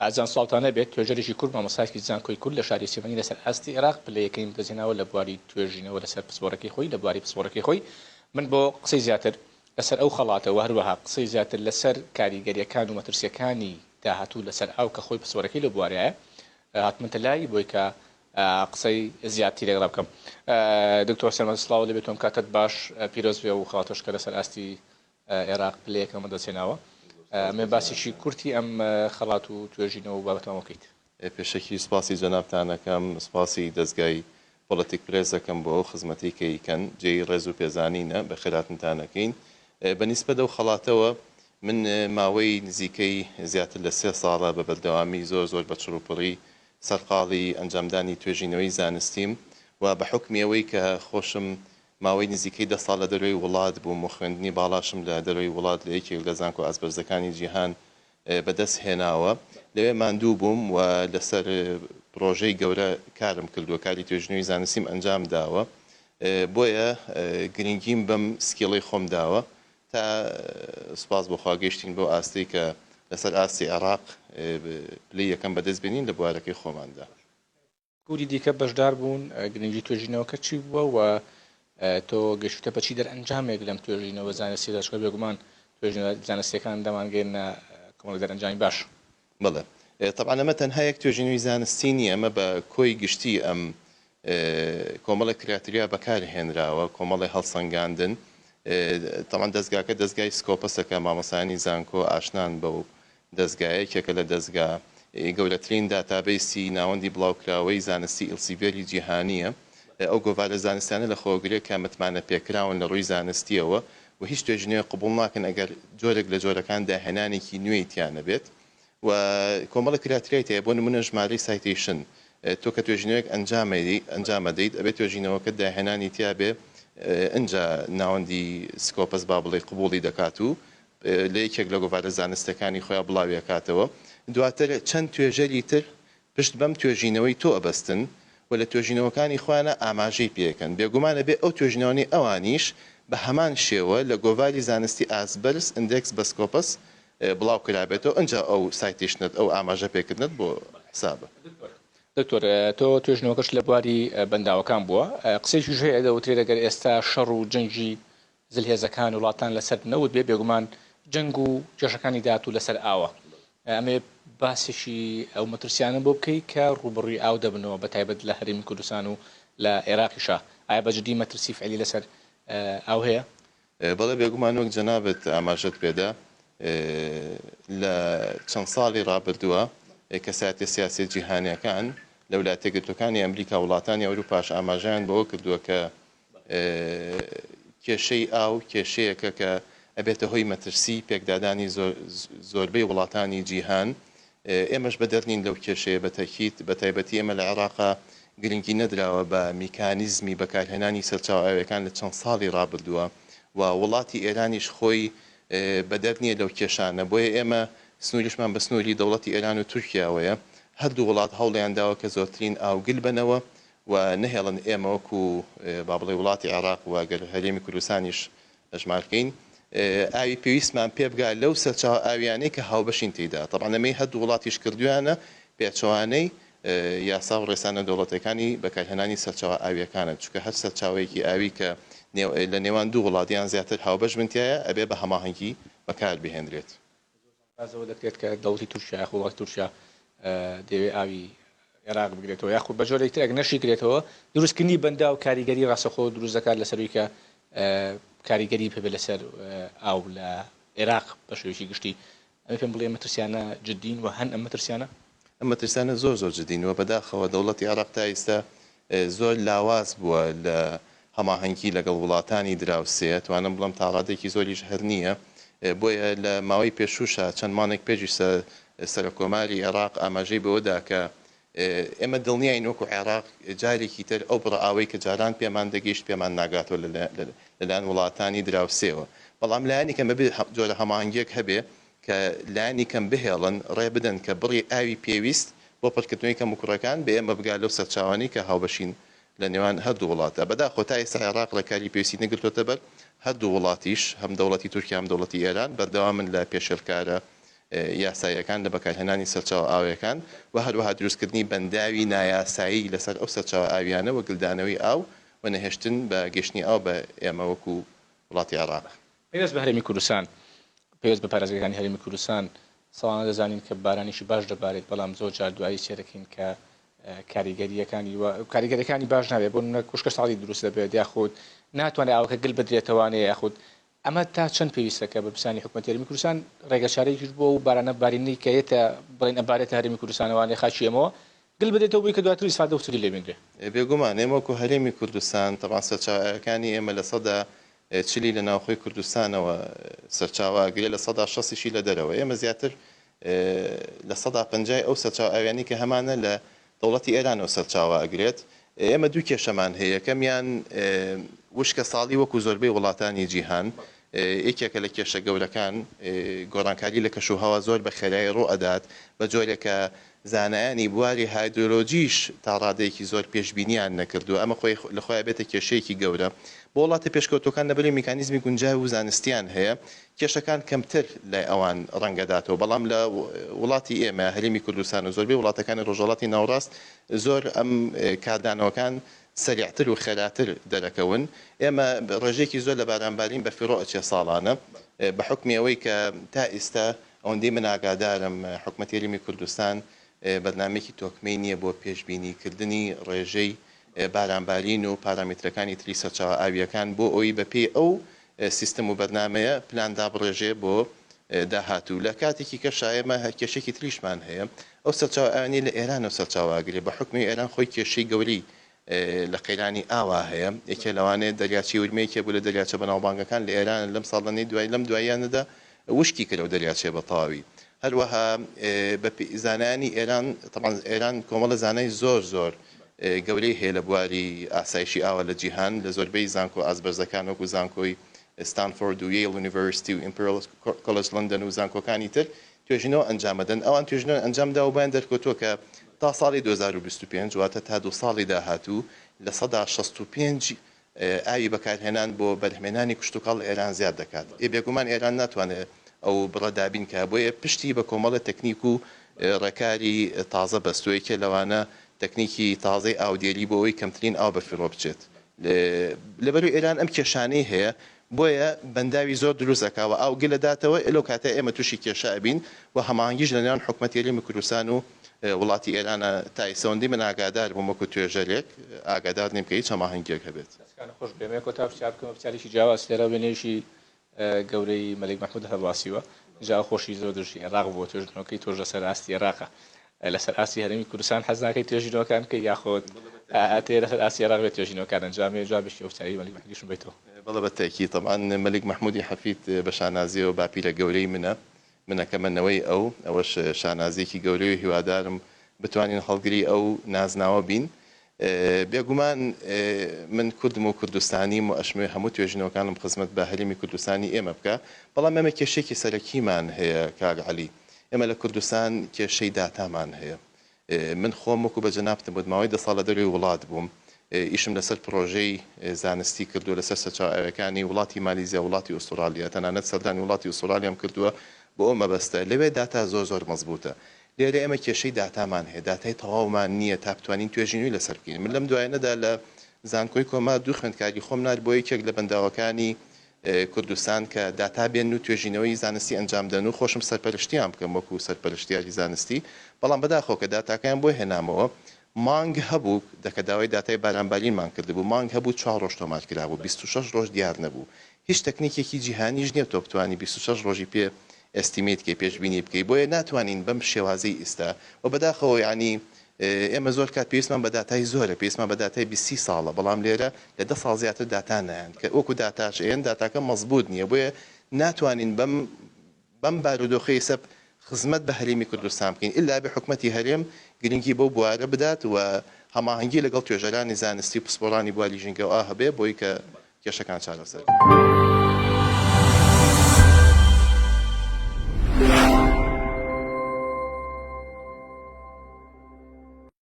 ئازیزان سڵاوتان لێبێت، توێژەرێکی کورد مامۆستایەکی زانکۆی کورد لە شاری سلێمانی لەسەر ئاستی عێراق پلە یەکەمی بەدەستهێناوە لە بواری توێژینەوە لەسەر پسپۆڕەکەی خۆی لە بواری پسپۆڕەکەی خۆی من بۆ قسەی زیاتر لەسەر ئەو خەڵاتە و هەروەها قسەی زیاتر لەسەر کاریگەریەکان و مەترسیەکانی داهاتوو لەسەر ئاو کە خۆی پسپۆرەکەی لەو بوارەیە هاتمەتە لای بۆی کە قسەی زیاتری لەگەڵ بکەم. دکتۆر سەرمەد سڵاو لێبێت و ئەم کاتەت باش پیرۆز بێ و خەڵاتەش کە لەسەر ئاستی عێراق پلە یەکەم بەدەستهێناوە. ئەمەوێ باسێکی کورتی ئەم خەڵات و توێژینەوە و بابەتەمان بۆ بکەیت. پێشەکی سوپاسی جەنابتان ئەکەم، سوپاسی دەزگای پۆڵەتیک پرێس ئەکەم بۆ ئەو خزمەتەی کە ئەیکەن، جێی ڕێز و پێزانینە، بەخێرهاتنتان ئەکەین. بە نیسبەت ئەو خەڵاتەوە، من ماوەی نزیکەی زیاتر لە سێ ساڵە بە بەردەوامی زۆر زۆر بە چڕوپڕی سەرقاڵی ئەنجامدانی توێژینەوەی زانستیم و بە حوکمی ئەوەی کە خۆشم ماوەی نزیکەی دە ساڵ لە دەرەوەی وڵات بووم و خوێندنی باڵاشم لە دەرەوەی وڵات لە یەکێک لە زانکۆ ئاستبەرزەکانی جیهان بەدەست هێناوە. لەوێ ماندوو بووم و لەسەر پڕۆژەی گەورە کارم کردووە، کاری توێژینەوەی زانستیم ئەنجام داوە. بۆیە گرنگیم بەم skill ەی خۆم داوە تا سوپاس بۆ خوا گەیشتین بەو ئاستەی کە لەسەر ئاستی عێراق پلەی یەکەم بەدەست بێنین لە بوارەکەی خۆماندا. کوری دیکە بەشدار بوون، گرنگی توێژینەوەکە چی بووە و تۆ گەیشتوویتە بە چی دەرئەنجامێک لەم توێژینەوە زانستیەدا، چونکە بێگومان توێژینەوە زانستیەکان دەمانگەیەننە کۆمەڵێک دەرئەنجامی باش. بەڵێ تەبعەن ئەمە تەنها یەک توێژینەوەی زانستی نییە، ئەمە بە کۆی گشتی ئەم کۆمەڵێک criteria بەکار هێنراوە، کۆمەڵێ هەڵسەنگاندن، تەبعەن دەزگاکە دەزگای سکۆپەسە کە مامۆستایانی زانکۆ ئاشنان بەو دەزگا یەکێکە لە دەزگا گەورەترین database ی ناوەندی بڵاوکراوەی زانستی ئیلسیڤێری جیهانییە. ئەو گۆڤارە زانستیانە لەخۆگرێ کە متمانەپێکراون لە ڕووی زانستییەوە و هیچ توێژینەوەیەک قبوڵ ناکەن ئەگەر جۆرێک لە جۆرەکان داهێنانێکی نوێی تیا نەبێت و کۆمەڵێک criteria ی تیایە بۆ نموونە ژمارەی citation تۆ کە توێژینەوەیەک ئەنجامەدەیت ئەبێ توێژینەوەکەت داهێنانی تیا بێ ئنجا ناوەندی سکۆپەس با بڵێی قبوڵی دەکات و لە یەکێک لە گۆڤارە زانستیەکانی خۆیا بڵاوی ئەکاتەوە، دواتر چەند توێژەری تر پشت بەم توێژینەوەی تۆ ئەبەستن و لە توێژینەوەکانی خۆیانا ئاماژەی پێ ئەکەن، بێگومان ئەبێ ئەو توێژینەوانەی ئەوانیش بە هەمان شێوە لە گۆڤاری زانستی ئاست بەرز index بە سکۆپەس بڵاو کرابێتەوە ئنجا ئەو citation ەت ئەو ئاماژە پێکردنەت بۆ حسابە. دکتۆر تۆ توێژینەوەکەشت لە بواری بەنداوەکان بووە، قسەیەکیش هەیە دەوترێت ئەگەر ئێستا شەڕ و جەنگی زلهێزەکان وڵاتان لەسەر نەوت بێ بێگومان جەنگ و کێشەکانی داهاتوو لەسەر ئاوە. ئەمەوێ باسێکی ئەو مەترسیانە بۆ بکەی کە ڕووبەڕووی ئاو دەبنەوە بە تایبەت لە هەرێمی کوردستان و لە عێراقیشا ئایا بە جدی مەترسی فعلی لەسەر ئاو هەیە؟ بەڵێ بێگومان وەک جەنابت ئاماژەت پێدا لە چەند ساڵی ڕابردووە کەسایەتیە سیاسیە جیهانیەکان لە ولایەتەیەکگرتووەکانی ئەمریکا وڵاتانی ئەوروپاش ئاماژەیان بەوە کردووە کە کێشەی ئاو کێشەیەکە کە ئەبێتە هۆی مەترسی پێکدادانی زۆربەی وڵاتانی جیهان، ئێمەش بەدەر نین لەو کێشەیە بە تەکید، بە تایبەتی ئێمە لە عێراقا گرنگی نەدراوە بە میکانیزمی بەکارهێنانی سەرچاوە ئاویەکان لە چەند ساڵی ڕابردووە و وڵاتی ئێرانیش خۆی بەدەر نییە لەو کێشانە، بۆیە ئێمە سنووریشمان بە سنووری دەوڵەتی ئێران و تورکیاوەیە، هەردوو وڵات هەوڵیان داوە کە زۆرترین ئاو گل بەنەوە و نەهێڵن ئێمە وەکو با بڵێ وڵاتی عێراق و گەر هەرێمی کوردستانیش ئەژمار کەین ئاوی پێویستمان پێ بگا لەو سەرچاوە ئاویانەی کە هاوبەشین تێیدا تەبعەن ئەمەی هەردوو وڵاتیش کردویانە پێچەوانەی یاسا و ڕێسا نێودەوڵەتیەکانی بەکارهێنانی سەرچاوە ئاویەکانە چونکە هەر سەرچاوەیەکی ئاوی کە لە نێوان دوو وڵات یان زیاتر هاوبەش بن تیایا ئەبێ بە هەماهەنگی بەکار بهێنرێت. باس لەوە دەکرێت کە دەوڵەتی تورکیا یاخود وڵاتی تورکیا دەیەوێت ئاوی عێراق بگرێتەوە یاخود بە جۆرێک تر ئەگەر نەشیگرێتەوە دروستکردنی بەنداو کاریگەری ڕاستەوخۆ دروست دەکات لەسەر ئەوی کە کاریگەری هەبێت لەسەر ئاو لە عێراق بە شێوەیەکی گشتی ئەمە پێم بڵێ مەترسیانە جدین و هەن ئەم مەترسیانە؟ ئەم مەترسیانە زۆر زۆر جدین و بەداخەوە دەوڵەتی عێراق تا ئیستا زۆر لاواز بووە لە هەماهەنگی لەگەڵ وڵاتانی دراوسێ، ئەتوانم بڵێم تاڕادەیەکی زۆریش هەر نییە، بۆیە لە ماوەی پێشووشا چەند مانگێک پێشیش سەرۆککۆماری عێراق ئاماژەی بەوە دا کە ئێمە دڵنیاین وەکو عێراق جارێکی تر ئەو بڕە ئاوەی کە جاران پێمان دەگەیشت پێمان ناگاتەوە لەلایەن وڵاتانی دراوسێوە، بەڵام لایەنی کەم ئەبێ جۆرە هەماهەنگییەک هەبێ کە لایەنی کەم بهێڵن، ڕێ بدەن کە بڕی ئاوی پێویست بۆ پڕکردنەوەی کەموکوڕیەکان بە ئێمە بگات لەو سەرچاوانەی کە هاوبەشین لە نێوان هەردوو وڵاتدا. بەداخەوە تا ئێستا عێراق ڕێکاری پێویستی نەگرتۆتە بەر، هەردوو وڵاتیش هەم دەوڵەتی تورکیا هەم دەوڵەتی ئێران بەردەوامن لە پێشێلکارە. یاساییەکان لە بەکارهێنانی سەرچاوە ئاویەکان و هەروەها دروستکردنی بەنداوی نایاسایی لەسەر ئەو سەرچاوە ئاویانە و گلدانەوەی ئاو و نەهێشتن بە گەشتنی ئاو بە ئێمە وەکو وڵاتی عێراق. پەیوەست بە هەرێمی کوردستان پەیوەست بە پارێزگاکانی هەرێمی کوردستان ساڵانە دەزانین کە بارانێکی باش دەبارێت بەڵام زۆر جار دوایی سێرەکەین کە کاریگەرییەکانی و کاریگەریەکانی باش نابێت بۆ نمونە وشکە ساڵی دروست دەبێت یاخود ناتوانێت ئاوەکە گل بدرێتەوانێ یاخود ئەمە تا چەند پێویستە کە بەرپرسانی حکومەتی هەرێمی کوردستان ڕێگەچارەیەکیش بۆ ئەو بارانە بارینەی کە یەتە بڵێن ئەبارێتە هەرێمی کوردستانەوانێ خاکی ئێمەوە گل بدرێتەوە بۆی کە دواتر ئیسفادە و سوودی لێ بینرێ. بێگومان ئێمە وەکو هەرێمی کوردستان تەبعەن سەرچاوەکانی ئێمە لە سەدا چلی لە ناوخۆی کوردستانەوە سەرچاوە ئەگرێ لە سەدا شەستیشی لە دەرەوە ئێمە زیاتر لە سەدا پەنجای ئەو سەرچاوە ئاویانەی کە هەمانە لە دەوڵەتی ئێرانەوە سەرچاوە ئەگرێت. ئێمە دوو کێشەمان هەیە، یەکەمیان وشکە ساڵی وەکو زۆربەی وڵاتانی جیهان یەکێکە لە کێشە گەورەکان، گۆڕانکاری لە کەشوهەوا زۆر بە خێرایی ڕوو ئەدات بە جۆرێک کە زانایانی بواری هایدرۆلۆجیش تا ڕادەیەکی زۆر پێشبینیان نەکردووە، ئەمە خۆی لە خۆیا بێتە کێشەیەکی گەورە بۆ وڵاتە پێشکەوتووەکان لەبەرئەوەی میکانیزمی گونجاو و زانستیان هەیە کێشەکان کەمتر لای ئەوان ڕەنگەداتەوە، بەڵام لە وڵاتی ئێمە، هەرێمی کوردستان و زۆربەی وڵاتەکانی ڕۆژهەڵاتی ناوەڕاست زۆر ئەم کاردانەوەکان سەریعتر و خێراتر دەرەکەون. ئێمە ڕێژەیەکی زۆر لە بارانبارین بەفیڕۆ ئەچێ ساڵانە، بە حوکمی ئەوەی کە تا ئیستا ئەوەندەی من ئاگادارم حکومەتی هەرێمی کوردستان بەرنامەیەکی تۆکمەی نییە بۆ پێشبینیکردنی ڕێژەی بارانبارین و پارامیترەکانی تری سەرچاوە ئاوییەکان بۆ ئەوەی بەپێی ئەو سیستم و بەرنامەیە پلان دابڕێژێ بۆ داهاتوو. لە کاتێکی کەشا ئێمە کێشەیەکی تریشمان هەیە، ئەو سەرچاوە ئاویانەی لە ئێرانەوە سەرچاوە ئەگرێ، بە حوکمی ئێران خۆی کێشەی گەورەی لە قەیرانی ئاوا هەیە، یەکێ لەوانەیە دەریاچەی ورمێ یەکێ بوو لە دەریاچە بەناوبانگەکان لە ئێران لەم ساڵانەی دوای لەم دواییانەدا وشکی کرد ئەو دەریاچەیە بە تەواوی. هەروەها بە پێی زانایانی ئێران، تەبعەن ئێران کۆمەڵە زانای زۆر زۆر گەورەی هەیە لە بواری ئاسایشی ئاوا لە جیهان، لە زۆربەی زانکۆ ئاستبەرزەکان وەکو زانکۆی ستانفۆرد و یەیڵ یونیڤەرستی و ئیمپریال کۆلێج لەندەن و زانکۆکانی تر توێژینەوە ئەنجام ئەدەن، ئەوان توێژینەوەیان ئەنجام داوە و بۆیان دەرکەوتووە کە تا ساڵی 2025 واتە تا دوو ساڵی داهاتوو 65% ئاوی بەکارهێنان بۆ بەرهەمهێنانی کشتوکاڵ لە ئێران زیاد دەکات. ئێ بێگومان ئێران ناتوانێت ئەو بڕە دابین کا، بۆیە پشتی بە کۆمەڵێ تەکنیک و ڕێکاری تازە بەستووە، یەکێ لەوانە تەکنیکی تازەی ئاودێری بۆ ئەوەی کەمترین ئاو بەفیڕۆ بچێت. لەبەرئەوەی ئێران ئەم کێشانەی هەیە، بۆیە بەنداوی زۆر دروست ئەکا و ئاو گل ئەداتەوە، لەو کاتە ئێمە تووشی کێشە ئەبین و هەماهەنگیش لە نێوان حکومەتی هەرێمی کوردستان و وڵاتی ئێرانە، تا ئیستا ئەوەندەی من ئاگادار بووم وەکو توێژەرێک ئاگادار نیم کە هیچ هەماهەنگیەک هەبێت. دەستتان خۆش بێ. ئەمەوێ کۆتا پرسیار بکەم، پرسیارێکی جیاواز، لێرە وێنەیەکی گەورەی مەلیک مەحمود هەڵواسیوە، جا ئەو خۆشی زۆر دژی عێراق بووە، توێژینەوەکەی تۆش لەسەر ئاستی عێراقە، لەسەر ئاستی هەرێمی کوردستان حەز ناکەی توێژینەوەکان بکەی یاخود ئەتەوێ لەسەر ئاستی عێراق بێ توێژینەوەکان ئەنجام بێ؟ جوابێکی ئەو پرسیارەی مەلیک مەحمودیشم بەیتەوە. بەڵێ بە تەئکید، تەبعەن مەلیک مەحمودی حەفید بە شانازیەوە باپیرە گەورەی منە، من ئەکەمە نەوەی ئەو، ئەوەش شانازیەکی گەورەیە و هیوادارم بتوانین هەڵگری ئەو نازناوە بین. بێگومان من کوردم و کوردستانیم و ئەشمەوێ هەموو توێژینەوەکانم خزمەت بە هەرێمی کوردستانی ئێمە بکا، بەڵام ئێمە کێشەیەکی سەرەکیمان هەیە کاک عەلی، ئێمە لە کوردستان کێشەی داتامان هەیە. من خۆم وەکو بە جەنابتم وت ماوەی دە ساڵ لە دەرەوەی وڵات بووم، ئیشم لەسەر پڕۆژەی زانستی کردووە لەسەر سەرچاوە ئاویەکانی وڵاتی مالیزیا، وڵاتی ئوستوڕالیا، تەنانەت سەردانی وڵاتی ئوستوڕالیام کردووە بۆ ئەو مەبەستە، لەوێ داتا زۆر زۆر مەزبووتە. لێرە ئێمە کێشەی داتامان هەیە، داتای تەواومان نییە تا بتوانین توێژینەوەی لەسەر بکەین. من لەم دوایانەدا لە زانکۆی کۆمار دوو خوێندکاری خۆم نارد بۆ یەکێک لە بەنداوەکانی کوردستان کە داتا بێنن و توێژینەوەی زانستی ئەنجام دەن و خۆشم سەرپەرشتیان بکەم وەکو سەرپەرشتیاری زانستی، بەڵام بەداخەوە کە داتاکەیان بۆ هێنامەوە مانگ هەبوو کە داوای داتای بارانبارینمان کردبوو مانگ هەبوو چوار ڕۆژ تۆمار کرابوو 26 ڕۆژ دیار نەبوو هیچ تەکنیکێکی جیهانیش نییە تۆ بتوانی 26 ڕۆژی پێ estimate کەی پێشبینی بکەی بۆیە ناتوانین بەم شێوازەی ئیستا و بەداخەوە یانی ئێمە زۆر کات پێویستمان بە داتای زۆرە پێویستمان بە داتای 20 سی ساڵە بەڵام لێرە لە دە ساڵ زیاتر داتا نایەن کە وەکو داتاش ئەیەن داتاکە مەزبووت نییە بۆیە ناتوانین بەم بەم بارودۆخەی ئیستا خزمەت بە هەرێمی کوردستان بکەین ئیلا ئەبێ حکومەتی هەرێم گرنگی بەو بوارە بدات و هەماهەنگی لەگەڵ توێژەرانی زانستی و پسپۆڕانی بواری ژینگە و ئاو هەبێ بۆی کە کێشەکان چارەسەر بکرێن.